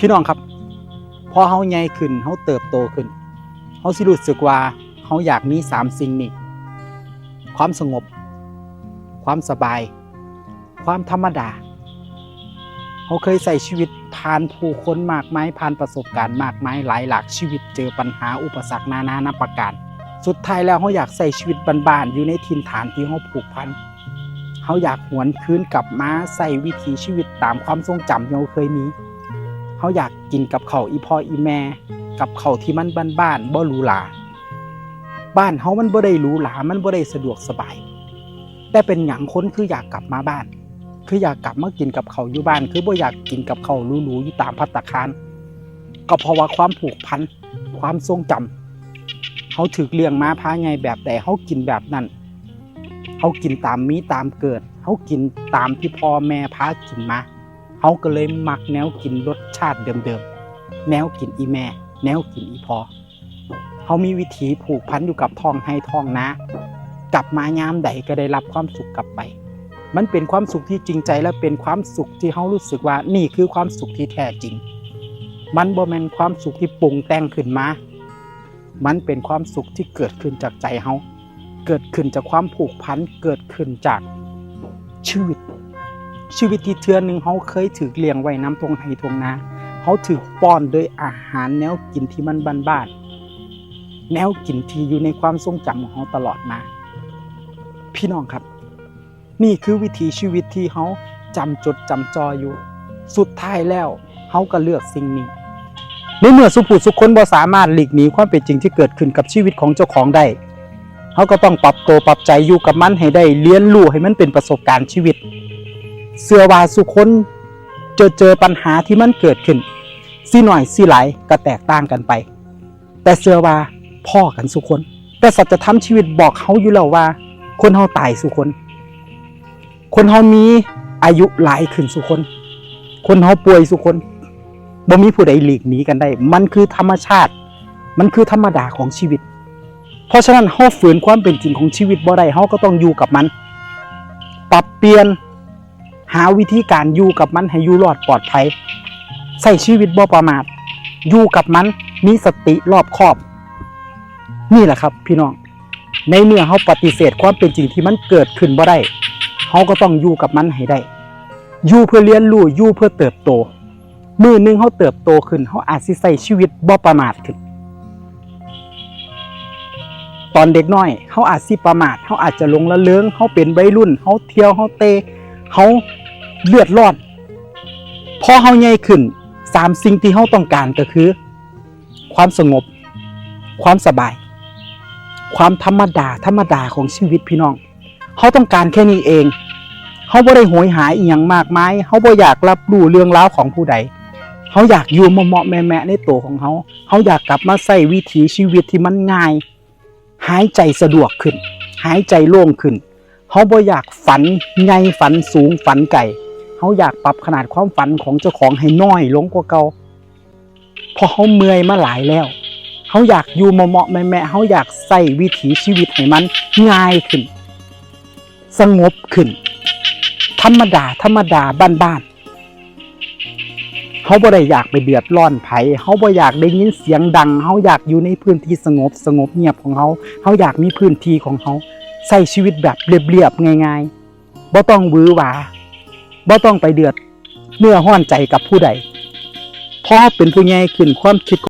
ພີ່ນ້ອງຄັບ, ພໍເຮົາໃຫຍ່ຂຶ້ນ, ເຮົາເຕີບໂຕຂຶ້ນ, ເຮົາຊິຮູ້ສຶກວ່າເຮົາຢາກມີສາມສິ່ງນີ້: ຄວາມສະຫງົບ, ຄວາມສະບາຍ, ຄວາມທຳມະດາ. ເຮົາເຄີຍໃຊ້ຊີວິດຜ່ານຜູ້ຄົນມາກມາຍ, ຜ່ານປະສົບການມາກມາຍ, ຫຼາຍຫຼາກຊີວິດ, ເຈີບັນຫາອຸປະສັກນານານາປະການ. ສຸດທ້າຍແລ້ວເຮົາຢາກໃຊ້ຊີວິດບ້ານໆ ຢູ່ໃນຖິ່ນຖານທີ່ເຮົາຜູກພັນ. ເຮົາຢາກຫວນຄືນກັບມາໃຊ້ວິຖີຊີວິດຕາມຄວາມຊົງຈຳທີ່ເຮົາເຄີຍມີ. ເຮົາຢາກກິນກັບເຂົ້າອີ່ພໍ່ອີ່ແມ່, ກັບເຂົ້າທີ່ມັນບ້ານໆ, ບໍ່ຫຼູຫຼາ. ບ້ານເຮົາມັນບໍ່ໄດ້ຫຼູຫຼາ, ມັນບໍ່ໄດ້ສະດວກສະບາຍ. ແຕ່ເປັນຫຍັງຄົນຄືຢາກກັບມາບ້ານ? ຄືຢາກກັບມາກິນກັບເຂົ້າຢູ່ບ້ານ? ຄືບໍ່ຢາກກິນກັບເຂົ້າຫຼູໆຢູ່ຕາມພັດຕາຄານ? ກໍເພາະວ່າຄວາມຜູກພັນ, ຄວາມຊົງຈຳ. ເຮົາຖືກລ້ຽງມາພາໃຫຍ່ແບບໃດ, ເຮົາກິນແບບນັ້ນ. ເຮົາກິນຕາມມີຕາມເກີດ, ເຮົາກິນຕາມທີ່ພໍ່ແມ່ພາກິນມາ. ເຮົາກໍເລີຍມັກແນວກິນລົດຊາດເດີມໆ, ແນວກິນອີ່ແມ່, ແນວກິນອີ່ພໍ່. ເຮົາມີວິຖີຜູກພັນຢູ່ກັບທ້ອງໄຮ່ທ້ອງນາ, ກັບມາຍາມໃດກໍໄດ້ຮັບຄວາມສຸກກັບໄປ. ມັນເປັນຄວາມສຸກທີ່ຈິງໃຈ ແລະ ເປັນຄວາມສຸກທີ່ເຮົາຮູ້ສຶກວ່ານີ້ຄືຄວາມສຸກທີ່ແທ້ຈິງ. ມັນບໍ່ແມ່ນຄວາມສຸກທີ່ປຸງແຕ່ງຂຶ້ນມາ, ມັນເປັນຄວາມສຸກທີ່ເກີດຂຶ້ນຈາກໃຈເຮົາ, ເກີດຂຶ້ນຈາກຄວາມຜູກພັນ, ເກີດຂຶ້ນຈາກຊີວິດ, ຊີວິດທີ່ເທື່ອໜຶ່ງເຮົາເຄີຍຖືກລ້ຽງໄວ້ນຳທົ່ງໄຮ່ທົ່ງນາ, ເຮົາຖືກປ້ອນໂດຍອາຫານແນວກິນທີ່ມັນບ້ານໆ, ແນວກິນທີ່ຢູ່ໃນຄວາມຊົງຈຳຂອງເຮົາຕະຫຼອດມາ. ພີ່ນ້ອງຄັບ, ນີ້ຄືວິຖີຊີວິດທີ່ເຮົາຈຳຈົດຈຳຈ່ອຍຢູ່. ສຸດທ້າຍແລ້ວເຮົາກໍເລືອກສິ່ງນີ້. ໃນເມື່ອສູ່ຜູ້ສູ່ຄົນບໍ່ສາມາດຫຼີກໜີຄວາມເປັນຈິງທີ່ເກີດຂຶ້ນກັບຊີວິດຂອງເຈົ້າຂອງໄດ້, ເຮົາກໍຕ້ອງປັບໂຕປັບໃຈຢູ່ກັບມັນໃຫ້ໄດ້, ຮຽນຮູ້ໃຫ້ມັນເປັນປະສົບການຊີວິດ. ເຊື່ອວ່າສູ່ຄົນຈະເຈີປັນຫາທີ່ມັນເກີດຂຶ້ນ, ຊິໜ້ອຍຊິຫຼາຍກໍແຕກຕ່າງກັນໄປ. ແຕ່ເຊື່ອວ່າພໍ້ກັນສູ່ຄົນ. ແຕ່ສັດຈະທຳຊີວິດບອກເຮົາຢູ່ແລ້ວວ່າ ຄົນເຮົາຕາຍສູ່ຄົນ, ຄົນເຮົາມີອາຍຸຫຼາຍຂຶ້ນສູ່ຄົນ, ຄົນເຮົາປ່ວຍສູ່ຄົນ, ບໍ່ມີຜູ້ໃດຫຼີກໜີກັນໄດ້. ມັນຄືທຳມະຊາດ, ມັນຄືທຳມະດາຂອງຊີວິດ. ເພາະສະນັ້ນ ເຮົາຝືນຄວາມເປັນຈິງຂອງຊີວິດບໍ່ໄດ້, ເຮົາກໍຕ້ອງຢູ່ກັບມັນ, ປັບປ່ຽນ ຫາວິທີການຢູ່ກັບມັນໃຫ້ຢູ່ລອດປອດໄພ, ໃຊ້ຊີວິດບໍ່ປະໝາດ, ຢູ່ກັບມັນ, ມີສະຕິລອບຄອບ. ນີ້ແຫຼະຄັບພີ່ນ້ອງ, ໃນເມື່ອເຮົາປະຕິເສດຄວາມເປັນຈິງທີ່ມັນເກີດຂຶ້ນບໍ່ໄດ້, ເຮົາກໍຕ້ອງຢູ່ກັບມັນໃຫ້ໄດ້, ຢູ່ເພື່ອຮຽນຮູ້, ຢູ່ເພື່ອເຕີບໂຕ. ມື້ໜຶ່ງເຮົາເຕີບໂຕຂຶ້ນ, ເຮົາອາດຊິໃຊ້ຊີວິດບໍ່ປະໝາດຂຶ້ນ. ຕອນເດັກນ້ອຍເຮົາອາດຊິປະໝາດ, ເຮົາອາດຈະຫຼົງລະເລີງ, ເຮົາເປັນໄວລຸ້ນ, ເຮົາທ່ຽວ, ເຮົາເຕະ, ເຮົາເລືອດຮ້ອນ. ພໍເຮົາໃຫຍ່ຂຶ້ນ, ສາມສິ່ງທີ່ເຮົາຕ້ອງການກໍຄື ຄວາມສະຫງົບ, ຄວາມສະບາຍ, ຄວາມທຳມະດາ, ທຳມະດາຂອງຊີວິດ, ພີ່ນ້ອງ. ເຮົາຕ້ອງການແຄ່ນີ້ເອງ. ເຮົາບໍ່ໄດ້ໂຫຍຫາອີ່ຫຍັງມາກມາຍ. ເຮົາບໍ່ຢາກຮັບຮູ້ເລື່ອງລາວຂອງຜູ້ໃດ. ເຮົາຢາກຢູ່ເໝາະໆແມະໆໃນໂຕຂອງເຮົາ. ເຮົາຢາກກັບມາໃຊ້ວິຖີຊີວິດທີ່ມັນງ່າຍ, ຫາຍໃຈສະດວກຂຶ້ນ, ຫາຍໃຈໂລ່ງຂຶ້ນ. ເຮົາບໍ່ຢາກຝັນໃຫຍ່, ຝັນສູງ, ຝັນໄກ. ເຮົາຢາກປັບຂະໜາດຄວາມຝັນຂອງເຈົ້າຂອງໃຫ້ນ້ອຍລົງກວ່າເກົ່າ. ເພາະເຮົາເມື່ອຍມາຫຼາຍແລ້ວ. ເຮົາຢາກຢູ່ເໝາະໆແມະໆ, ເຮົາຢາກໃຊ້ວິຖີຊີວິດໃຫ້ມັນງ່າຍຂຶ້ນ, ສະຫງົບຂຶ້ນ, ທຳມະດາ, ທຳມະດາ, ບ້ານໆ. ເຮົາບໍ່ໄດ້ຢາກໄປເດືອດຮ້ອນໃຜ, ເຮົາບໍ່ຢາກໄດ້ຍິນສຽງດັງ, ເຮົາຢາກຢູ່ໃນພື້ນທີ່ສະຫງົບ, ສະຫງົບງຽບຂອງເຮົາ. ເຮົາຢາກມີພື້ນທີ່ຂອງເຮົາ, ໃຊ້ຊີວິດແບບລຽບໆງ່າຍໆ, ບໍ່ຕ້ອງຫວືຫວາ, ບໍ່ຕ້ອງໄປເດືອດ ເນື້ອຮ້ອນໃຈກັບຜູ້ໃດ. ພໍເຮົາເປັນຜູ້ໃຫຍ່ຂຶ້ນ, ຄວາມຄິດ